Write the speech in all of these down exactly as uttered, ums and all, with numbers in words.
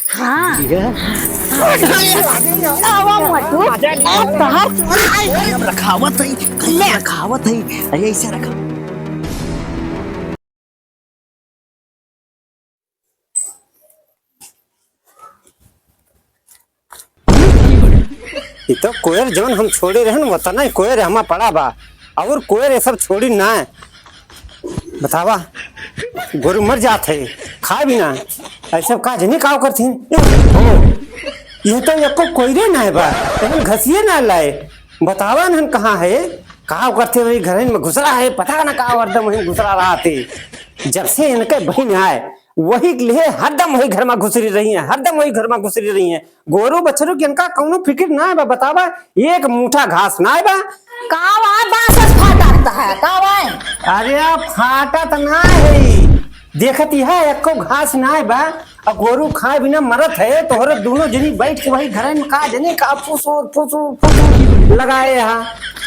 हाँ। आवा मोटू। अब तहार रखावत है, ले। रखावत है। अरे, ऐसे रखा। ई तो कोयर जौन हम छोड़े रहन, वतना ही कोयर हमा पड़ा बा, और कोयर ये सब छोड़ी ना। बतावा, गोरू मर जात है, खाए भी ना, ऐसे का जनी काव करथिन? हो, ये तो एको कोयरे ना है बा, एहन घसिए ना लाए। बतावा न हम कहाँ है, काव करते वही घर में घुसरा है, पता ना काव हरदम वही घुसरा रहत है। जब से इनके बहिन आए, वही लिए हरदम वही घर में घुसरी रही है, हरदम वही घर में घुसरी रही है। गोरू बछरू के इनका कौनो फिकिर ना है बा, बतावा, एक मुठा घास ना है बा। का बा, बांस फाटत है, का बा? अरे, फाटत ना है, देखत ही है, एको घास ना है बा। अब गोरू खाए बिना मरत है, तोहरे दोनों जनी बैठ के वही घर में का जनी का फुसूर, फुसूर, फुसूर लगाए हा।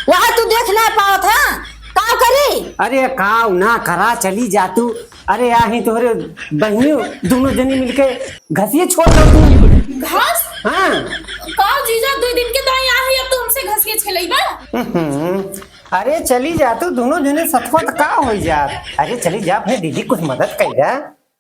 वहाँ तू देख ना पावत है, का करी? अरे, काव ना करा, चली जा तू। अरे, आही तोहरे बहिनी, दोनों जनी मिलके घसिए छोड़ दो तू। घास? हाँ। का जीजा, दो दिन के दाई आ है, अब तू हमसे घसिए छेलई बा? हम्म। अरे, चली जा तू, दोनों जने सतवत का होई जा। अरे, चली जा, अपने दीदी कुछ मदद कर जा।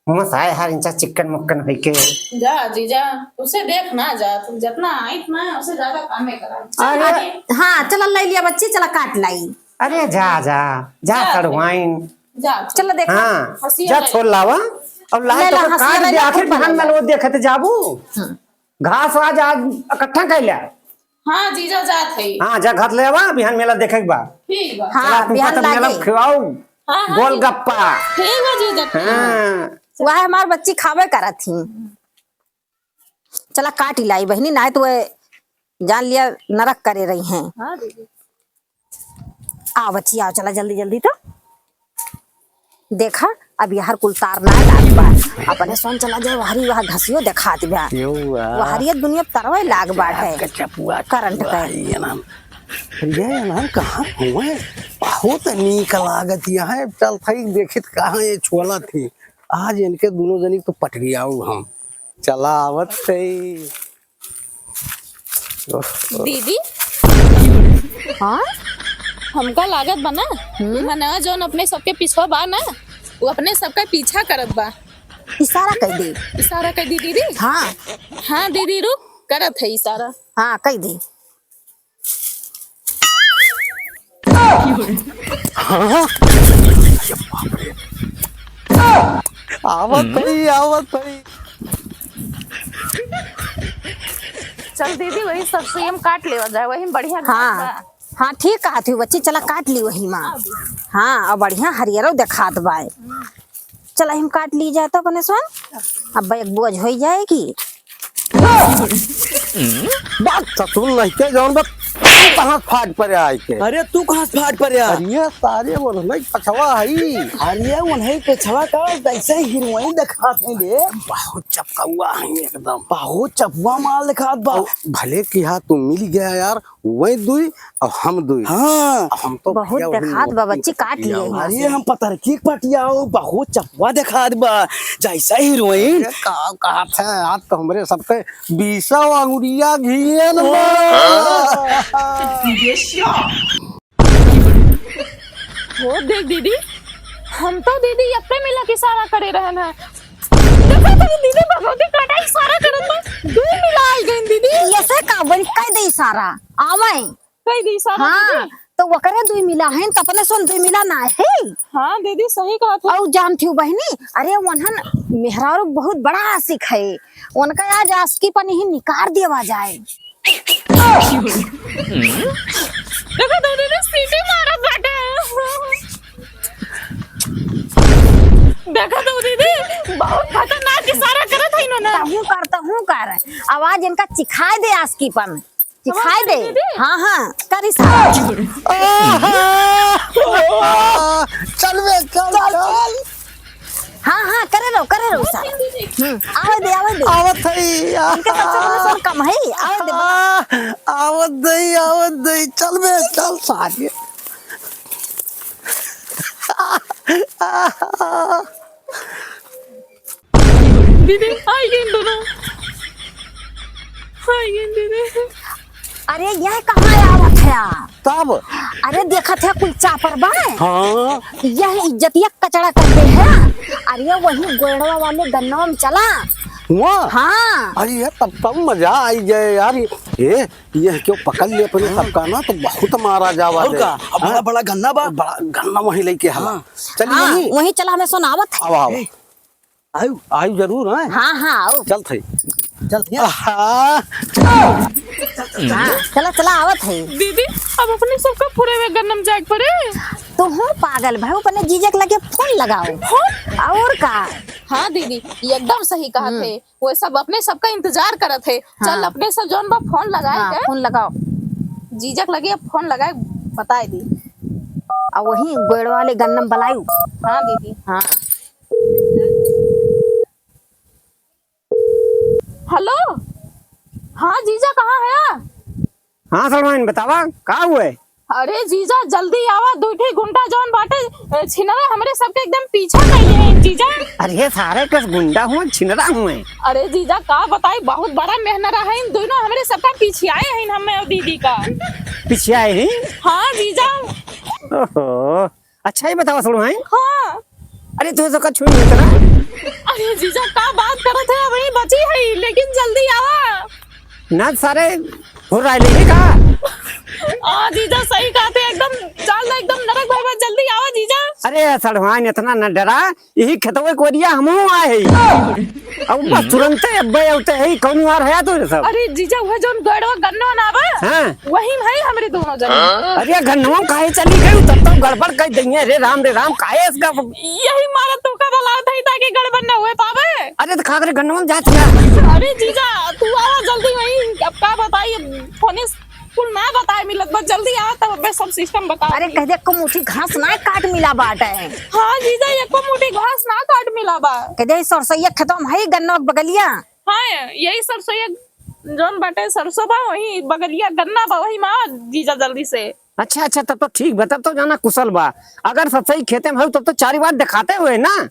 मुँह साए हार इंचा चिक्कन मुक्कन होई के। जा जीजा, उसे देख ना जा, तू जितना आइत ना, उसे ज्यादा कामे करा। अरे। हाँ, चला ले लिया बच्ची, चला काट लाई। अरे जा, जा, जा जा। सड़वाइन। जा। चला देखा। हाँ, हंसिया जा ले। छोड़ लावा। और लाई ले तो ला, हंसिया काट ले दे, ले, आखिर खुरपी बहन ले। में वो देखत जाबू। हम्म। घास आज, आज इकट्ठा कर लिया। हाँ जीजा, जात है। हाँ, जा घास ले आवा, बिहान मेला देखे के बा। ठीक बा। हाँ, चला, तुमका बिहान तो मेला लागे। खिलाऊ। हाँ, हाँ, गोलगप्पा। ठीक बा जीजा। हाँ। वह हमार बच्ची खावे करत ही। चला काट ही लाई बहिनी, नाहीं तो वह जान लिया नरक करे रही हैं। हाँ दीदी। आ बच्ची, आओ, चला जल्दी जल्दी तो। देखा, अब यहर कुल तार ना लाग बा। अपने सोन चला जाए, वहरी वह घसियो देखात बा। क्यों बा? वहरी दुनिया तरवे लाग बा है। आपका चपुआ, करंट चपुआ का। है ये नाम। ये नाम कहाँ हुए? बहुत नीक लागत यहाँ। चल थई देखित कहाँ ये छोला थी। आज इनके दोनों जनी तो पटरियाऊ हम। चला आवत थई। दीदी, हाँ? हमका लागत बा ना, हम्म? मनवा जौन अपने सबके पिछवा बा ना, वो अपने सबका पीछा करत बा। इशारा कर दे। इशारा कर दी दीदी? हाँ। हाँ दीदी, रुक, करत है इशारा। हाँ, कर दे। हाँ? आवत हई, आवत हई। चल दीदी, वही सरसोईया में काट लेवा जाए, वही में बढ़िया घास हाँ, बा। हाँ, ठीक कहत हई बच्ची, चला काट ली वही मा। हाँ, और बढ़िया हरियरो देखात बा। चला, हम काट ली जाए तो अपने सोन, अब एक बोझ होई जाएगी। बात ससुर नहीं के जौन बा, तू कहाँ फाट पड़े आए के? अरे तू कहाँ फाट पड़े आ? अरे सारे वो नहीं पछवा हई। अरे वो नहीं पछवा का, कैसे हीरोइन दिखात है बे? बहुत चपकौआ है एकदम। बहुत चपकौआ माल दिखात बा। और भले कि हाँ तू मिल गया यार, वही दुई और हम दुई। हाँ। अब हम तो बहुत भैया वही देखात बा, बच्ची काट लिए हैं। अरे हम पतरकी पटियाओ, बहुत चपवा देखात बा, जैसा हीरोइन। अरे का कहत है, आज तो हमरे सबके बीसों अंगुरिया घियन बा। हो देख दीदी, हम तो दीदी यप्पे मिला के इशारा करे रहन है। देखो तो दीदी भगवती काटा इशारा करत बा, दुई मिला आई गई दीदी। ऐसे का बन कह दे इशारा, आवे। कह दे इशारा हाँ, दीदी। तो ओकरे दुई मिला है, तो अपने सोन दुई मिला ना है। हाँ दीदी, सही कहत है। और जानती हूँ बहिनी, अरे वनहन मेहरारू बहुत बड़ा आशिक है, उनका आज आशिकी पन ही निकाल देवा जाए। देखो तो दीदी सीटी मारत बाटे। देखो तो दीदी, बहुत खतरनाक इशारा करत है इन्होंने। तहूँ कर, तहूँ कर। आवाज इनका चिखाई दे आशिकी पन। चिखाई दे। दीदी। हाँ, हाँ, कर इशारा। आहा! चल बे, चल, चल, चल। चल। हाँ, हाँ, करे रहो, करे रहो इशारा। हम्म, आवे दे, आवे दे। आवत है, आ। इनके सबसे बड़ा सोन कम है, आवे दे। आ, आवत दे, आवत दे, चल बे, चल सारे। दीदी, आई गई दोनों। अरे, यह कहाँ आवत है? तब? अरे, देखत है, कुल चापर बा। हाँ। यह इज्जतिया कचड़ा कर दे है। अरे, वही गोड़वा वाले गन्नवा में चला। हुआ? हाँ। अरे, ये तब, तब मजा आई जाए यार। ये, ये क्यों पकड़ ले अपने सबका ना, तो बहुत मारा जावा और दे। का? अब बड़ा, हाँ? बड़ा गन्ना बा। बड़ा गन्ना वहीं लेके हला। हाँ। चलिए हाँ, वहीं। वहीं चला, हमें सुनावत है। आवा, आवा। ए, आयु। आयु जरूर है। हाँ, हाँ, आउ। चल थे। चल थे। आहा। हाँ, चला, चला, आवत है। दीदी, अब अपने सबका फुरे में गन्नम जाए के पड़े। तू हो पागल भाई, अपने जीजा के लगे फोन लगाओ। फोन? और का? हाँ दीदी, एकदम सही कहत हम्म। है। वो सब अपने सबका इंतजार करत है। चल, हाँ। अपने सब जौन बा फोन लगाए हाँ, के। फोन लगाओ। जीजा के लगे फोन लगाए, बताए दी। आ वही गोड़ वाले गन्नम बलायू। हाँ दीदी। हाँ। हेलो, हाँ जीजा, कहाँ है? हाँ सलमान, बतावा, का हुए? अरे जीजा, जल्दी आवा, दुइ ठे गुंडा जौन बाटे, ए, छिनरा, हमरे सबके एकदम पीछा कइले हैं जीजा। अरे सारे कस गुंडा हुए, छिनरा हुए। अरे जीजा, का बताई, बहुत बड़ा मेहनरा है, इन दोनों हमरे सबका पीछे आए हैं, हमें और दीदी का। पीछे आए हैं? हाँ जीजा। ओहो, अच्छा ही बतावा, सुनो हैं? हाँ। अरे, तू तो का छुई नहीं करा। अरे जीजा, का बात करत है, वही बची है, लेकिन जल्दी आवा। ना सारे हुर्राए ले का? आ जीजा, सही कहते, एकदम चल, एकदम नरक भइबा, जल्दी आवा जीजा। अरे सड़वाइन, इतना न डरा, यही खेतवे कोरिया हमहू आए है। अब बस तुरंते अब्बे अउते है, कौन वार है तू सब? अरे जीजा, वह जौन गड़वा गन्नो ना बा, हाँ। वही में है हमरे दोनों जने। अरे गन्नो काहे चली गई? तब तो गड़बड़ कर देंगे। रे राम, रे राम, काहे इसका? यही मारा तोका बलात है ताकि गड़बड़ ना हुए पावे। अरे तो खा करे गन्नो में जात है। अरे जीजा, तू आवा जल्दी वहीं। अब का बताई, फोने कुल ना बताए मिलत बा, जल्दी आवा तब अबे सब सिस्टम बता अरे दी। कह दे, एको मुट्ठी घास ना काट मिला बाटे। हाँ जीजा, एको मुट्ठी घास ना काट मिला बा। कह दे, सरसैया खेतवा में है गन्ना के बगलिया। हाँ, यही सरसैया जौन बाटे, सरसों बा, वही बगलिया गन्ना बा, वही में आवा जीजा जल्दी से। अच्छा, अच्छा, तब तो ठीक बा, तब तो जाना कुशल बा। अगर सच्चाई खेते में हो, तब तो चारी बार दिखाते हुए ना।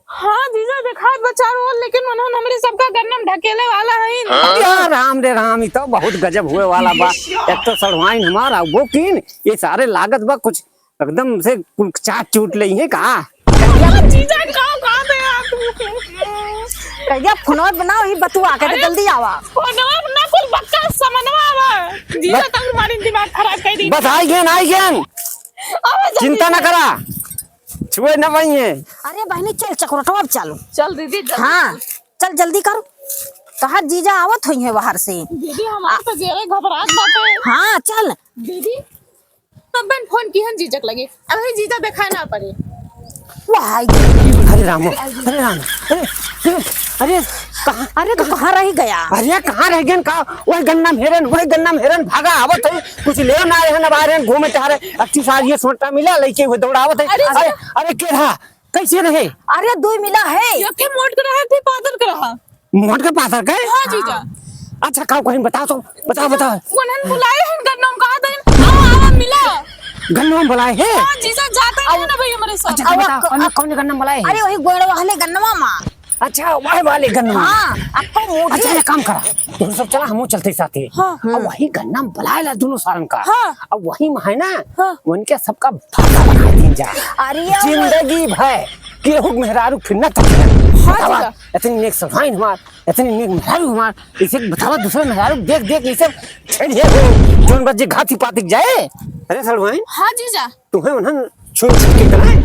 हाँ जीजा, देखात बा चारों ओर, लेकिन उन्हन हमरे सबका गन्नम ढकेले वाला हईन। अरे राम रे राम, ई तो बहुत गजब हुए वाला बा। एक तो सड़वाइन हमार, आ वो कीन, ये सारे लागत बा कुछ एकदम से कुल चाट चूट लेइहे का। अरे जीजा, का, का दे आप? कहिया फोनवा बनाओ, ही बतुआ के अरे, जल्दी आवा। फोनवा ना, कुल बक्का समनवा आवा। जीजा बस। तब हमारी दिमाग खराब कर दी। बस आई गेन, आई गेन। आवा जल्दी चिंता ना से। करा। छुए न पाइए। अरे बहनी, चल चकरोटवा अब चालू। चल दीदी, जल्दी हाँ, चल। चल जल्दी कर। तोहार जीजा आवत होइहैं बाहर से। दीदी, हमार तो जेरे घबरात बाटे। हाँ, चल। दीदी, तब बन फोन किहन जीजा के लगे। अबही जीजा देखाए ना पड़े। वाह, आई गे। अरे राम, अरे राम, अरे, अरे, अरे, कहाँ? अरे, तो कहाँ रह गया? अरे, कहाँ रह गया? का? वही गन्ना में हेरन, वही गन्ना में हेरन, भागा, आवत है। कुछ ले ना आए हैं, ना आ रहे हैं, घूमे टहरे। अच्छी सार ये सोटा मिला, लइके हुए दौड़ावत है। अरे, अरे, अरे, के रहा? कैसे रहे? अरे, दुई मिला है। यखे मोट के रहा, थे पातर के रहा। मोट के पातर के? हाँ, जीजा। अच्छा, काऊ कहीं बताओ तो, बताओ, बताओ। उन्हन बुलाए हैं गन्नम, कहा था, "आओ, आओ, मिला।" गन्नम बुलाए हैं? हाँ, जीजा, जाते हैं ना भाई हमारे साथ। अच्छा, अब बताओ, अब कौन, कौन गन्नम बुलाए हैं? अरे, वही गोड़ वाले गन्नवा मा। अच्छा, वही वाले गन्नवा। हाँ, आपको मोटी। अच्छा, एक काम करा, तुम सब चला, हमहू चलते साथे। हाँ। अब वही गन्नम बुलाए ला दोनों सारन का। हाँ। अब वही में है ना, हाँ। उनके सबका भाषा बना दीन जा। अरे, जिंदगी भर केहू के मेहरारू फिर न तकिया। हाँ, बतावा, जीजा। इतनी नेक सभाइन हमार, इतनी नेक मेहरारू हमार, इसे बतावा दूसरे मेहरारू देख देख इसे छेड़िए हो, जोन बच्चे घाती पातिक जाए। अरे सड़वाइन। हाँ जीजा। तुम्हें उन्हन छुए छिड़के के ना है?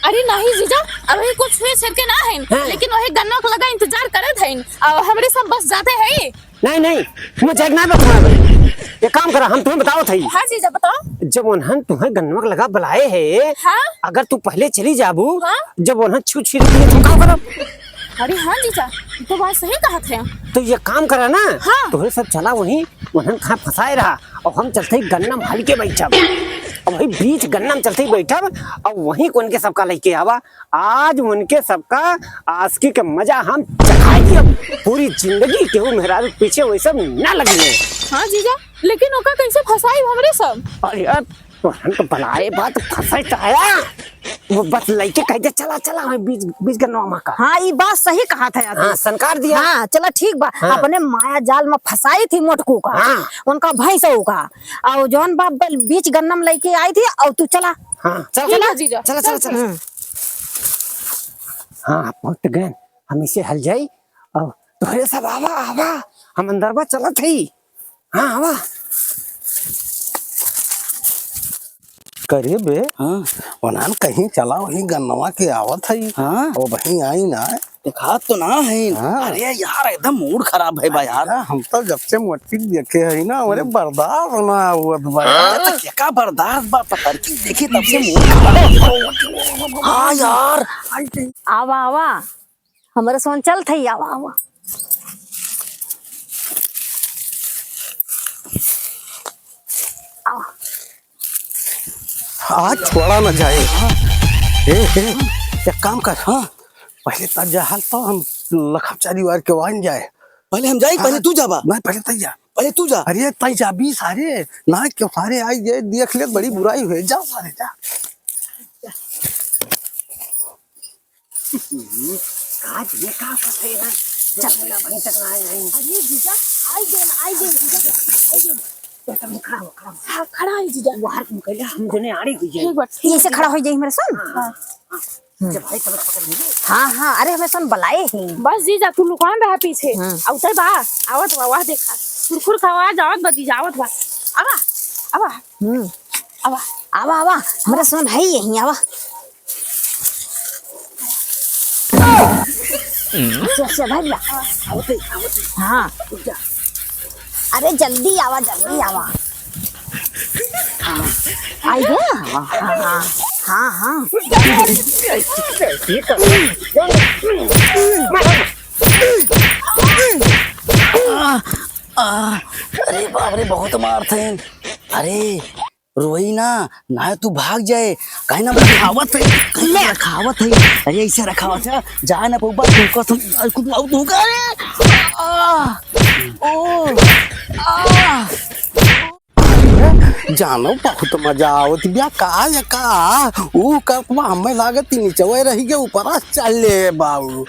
अरे नहीं जीजा, अबही कुछ छुए छिड़के ना है, हाँ। लेकिन वही गन्ना के लगा इंतजार करत है, और हमरे सब बस जाते हैं। नहीं, नहीं, मुझे एक ना बता भाई। एक काम करा, हम तुम्हें बताओ थे। हाँ जीजा, बताओ। जब उन्हन तुम्हें गन्नवा के लगा बुलाए है, हाँ? अगर तू पहले चली जाबू, हाँ? जब उन्हन छू छिड़की तो का करब? अरे हाँ जीजा, ये तो बात सही कहत है। तो ये काम करा ना, हाँ। तुम्हें सब चला वहीं, उन्हन कहाँ फंसाए रहा, और हम चलते ही गन्नम हल के बैठब, और वही बीच गन्नम चलते ही बैठब, और वहीं को उनके सबका लेके आवा, आज उनके सबका आशिकी के मजा हम चखाई दियब। पूरी जिंदगी केहू मेहरारू पीछे वही सब ना लगिए। हाँ जीजा, लेकिन ओका कैसे फंसाई हमरे सब? अरे यार, तो हम तो बनाए बात फंसाई तो आया। वो बस लइके कह दे, "चला, चला, हमें बीज, बीज गन्नवा मा का।" हाँ, ई बात सही कहा था यार। हाँ, सनकार दिया। हाँ, चला ठीक बा। हाँ। अपने माया जाल मा फंसाई थी मोटकू का। हाँ। उनका भैंसऊ का। और जौन बाप बल-, बीज गन्नम लइके आई थी, और तू चला। हाँ, चला, ठीक चला। है जीजा। चला, चला, चल। चला। हम्म। हाँ, पहुँच गए। हम इसे हल जाई। और तोहरे सब आवा, आवा। हम अंदर बा चलत हई। हाँ, आवा। करे बे, हाँ। ओनान कहीं चला, वहीं गन्नवा के आवत हई। हाँ। ओ बहीं आई ना। देखात तो ना है। हाँ। अरे यार, एकदम मूड खराब है बा यार। अरे, हम तो जब से मोटी देखे हई ना, हमरे बर्दाश्त ना होत बा यार। अरे, तो क्या का बर्दाश्त बा, पतर की देखी तब से मूड खराब। हाँ यार। आवा, आवा। हमरे सोन चल थई, आवा, आवा। आवा। आज छोड़ा न जाए। ए, ए, एक काम कर, हाँ, पहले तब जा हाल तो हम लखम चारी वार के वाइन जाए। पहले हम जाई, पहले हाँ। तू जाबा। नहीं, पहले तई जा। पहले तू जा। अरे, तई जा, बी सारे, ना क्यों सारे आई जे देख ले, बड़ी बुराई हुए। जा सारे, जा। हम्म, काज में का फंसे हैं? चल, मेरा भाई तक ना आए हैं। अरे जीजा, आई गए ना, आई गए जीजा, आई गए। तो तुम खड़ा हो, खड़ा हो। हाँ, खड़ा है जीजा। बाहर तुम कहले हम दोनों आड़े हुई जाए। ठीक बा, ठीक ये से बा। खड़ा हो जाए मेरे सन। हाँ, हाँ, हाँ। हम्म। जब भाई तब पकड़ लीजिए। हाँ, हाँ, अरे हमें सन बुलाए हैं। बस जीजा, तू लुकान रहा पीछे। हम्म। अवते बा, आवत बा, वाह देखा। खुरखुर का आवाज आवत बा जीजा, आवत बा। आवा, आवा। हम्म। आवा। आवा, आवा, हमरा सुन है यहीं, आवा। अच्छा, अच्छा, भाग जा। आवत है, आवत है। हाँ। रुक जा। अरे, जल्दी आवा, जल्दी आवा। हाँ। आई गया? हाँ, हाँ, हाँ। हाँ, हाँ। आ, आ, अरे बाप रे, बहुत मारत हैं। अरे, रोई ना, ना तू भाग जाए, काहे ना रखावत है, काहे ना रखावत है। अरे ऐसे रखावत है, जा ना पौबा, तू कसम, कुछ आउ तू का, अरे, आ, ओ, आ। जानो बहुत मजा आवत बिया, का या का, ऊ का हमें लागत नीचवे रही के ऊपर चल ले बाबू।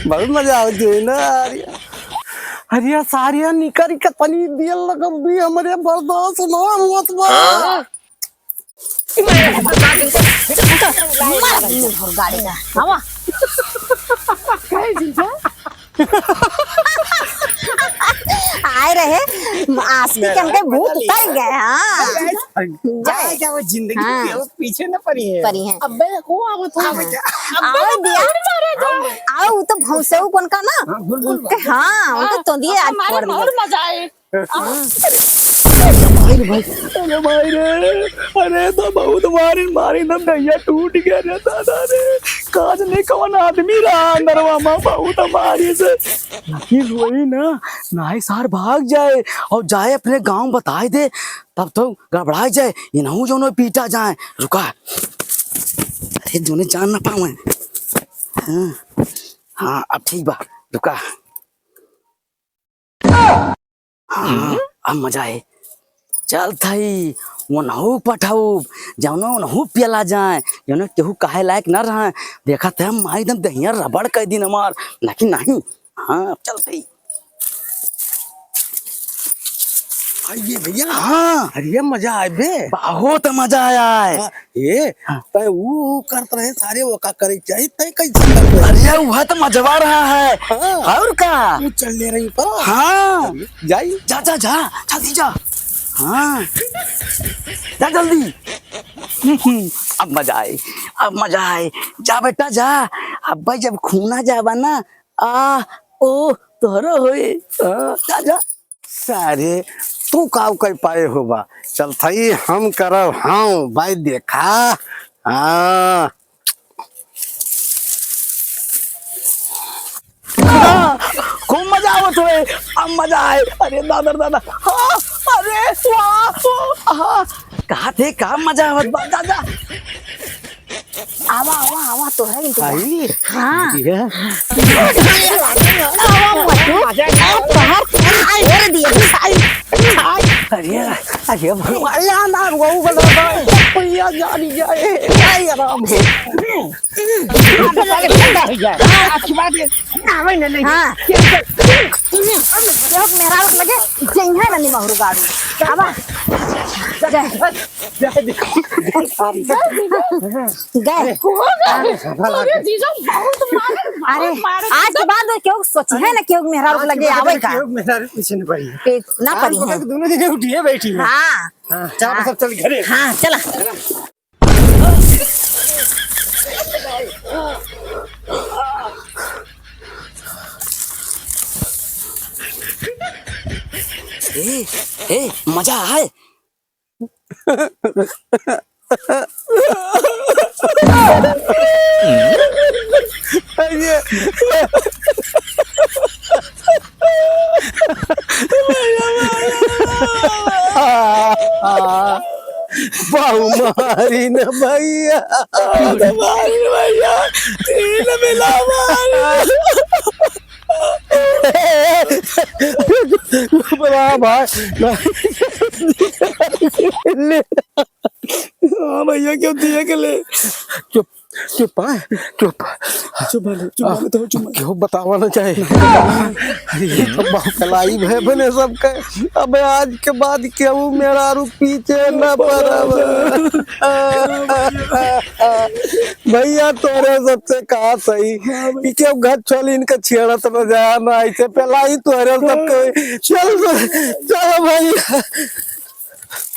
बहुत मजा आवत है ना, अरे। अरे सारिया निकरी के तनी देर लगल भी हमरे बर्दाश्त ना होत बा। हाँ? मार दी और गाड़ी का। आवा। काहे जीजा? आए रहे, आसमी के हमके भूत उतर गए, हाँ। जाए। जाए, जाए, वो जिंदगी हाँ। के पीछे न पड़ी है। पड़ी है। अबे, वो आवत है। हाँ। अबे, आओ दिया। मारे जाओ। आओ, वो तो भौंसेऊ कौन का ना? हाँ, गुल, गुल, उनके, गुल। हाँ, उनके हाँ, तो दिए आज मारे फोड़ दिए। बहुत मजा आए। हाँ। अरे भाई, अरे भाई रे, अरे तो बहुत मारिन, मारिन, हम दहिया टूट गया रे दादा रे। काज नहीं कवन आदमी रहा अंदरवा मा, बहुत मारी से। लेकिन वही ना, नाई सार भाग जाए और जाए अपने गाँव बताए दे, तब तो गड़बड़ा जाए, इनहू जोनो पीटा जाए। रुका, अरे जोने जान ना पावे। हाँ, हाँ, अब ठीक बा, रुका। हाँ, अब मजा आए। चल थई, ओनहू पठाउब, जौनो ओनहू पियला जाए, जौनो केहू कहे लायक न रहे। देखत है, माई एकदम दहिया रबड़ कर दिन हमार, लेकिन नहीं। हाँ, अब चल थई। आइए भैया। हाँ। अरे मजा आए बे। बहुत मजा आया है। हाँ, ए, हाँ। तै ऊ, ऊ करत रहे सारे, वो का करे के चाही, तै कैसे करत रहे? अरे, वह तो मजवा रहा है। हाँ। और का? ऊ चल ले रही पर। हाँ। जाई। जा, जा, जा, जल्दी जा। हाँ। जा जल्दी। अब मजा आए, अब मजा आए। जा बेटा, जा। अब भाई, जब खूना जाबा ना, आ, ओ, तोहरो होए। आ, जा, जा। सारे, तू काउ कर पाए होबा? चल थई, हम करब, हाँ, भाई देखा। हाँ। आ, खूब मजा आवत होए, अब मजा आए। अरे दादा, दादा, हाँ, अरे, वाह, ओ, हाँ। कहा थे, का मजा आवत बा, दादा? आवा, आवा, आवा, तोहरा इंतजार। आई? हाँ। जी है। आवा, मोटू। मजा आ गया। अब तोहार फोन आई, फोड़ दिए। आई, आई। अरे, अरे भगवान, या ना, वो वाला बा, कोई या जानी जाए, आई आराम से। आवे ना, नहीं। हाँ। लोग मेहरारू लगे, जइहे ना निमहरू गाड़ू। अब गए। गए। अरे जीजा, बहुत मारे, अरे, बहुत मारे। आज के बाद वो केहू सोचिहे ना, केहू मेहरारू आज के लगे बाद आवे का। केहू मेहरारू पीछे न पड़ी है। पे-, ना पड़ी है। दोनों जने उठिए बैठी है। हाँ। हाँ, चला, हाँ। सब चल घरे। हाँ, चला। ए, ए, मजा आए। बाहु मारी न भैया, मारी न भैया, तीन मिला मारी। बड़ा भाई। हाँ भैया, क्यों दिए के ले? चुप, चुप, हाँ, चुप। चुप, चुप, आ, तो चुप। क्यों बतावा ना चाहे? अरे, ये तो बहुत लाइव है बने सबके। अबे आज के बाद केहू मेहरारू पीछे न पड़ब। भैया, तोरे सबसे कहा सही कि केहू घर छोली इनका छेड़त न जाए, ना ऐसे पहला ही तोरे सबके। चल, चल भैया।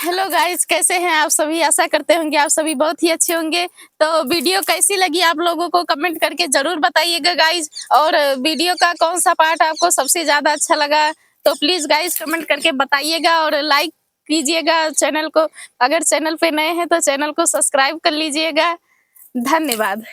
हेलो गाइस, कैसे हैं आप सभी? आशा करते होंगे आप सभी बहुत ही अच्छे होंगे। तो वीडियो कैसी लगी आप लोगों को कमेंट करके जरूर बताइएगा गाइस, और वीडियो का कौन सा पार्ट आपको सबसे ज्यादा अच्छा लगा तो प्लीज गाइस कमेंट करके बताइएगा, और लाइक कीजिएगा चैनल को। अगर चैनल पे नए हैं तो चैनल को सब्सक्राइब कर लीजिएगा। धन्यवाद।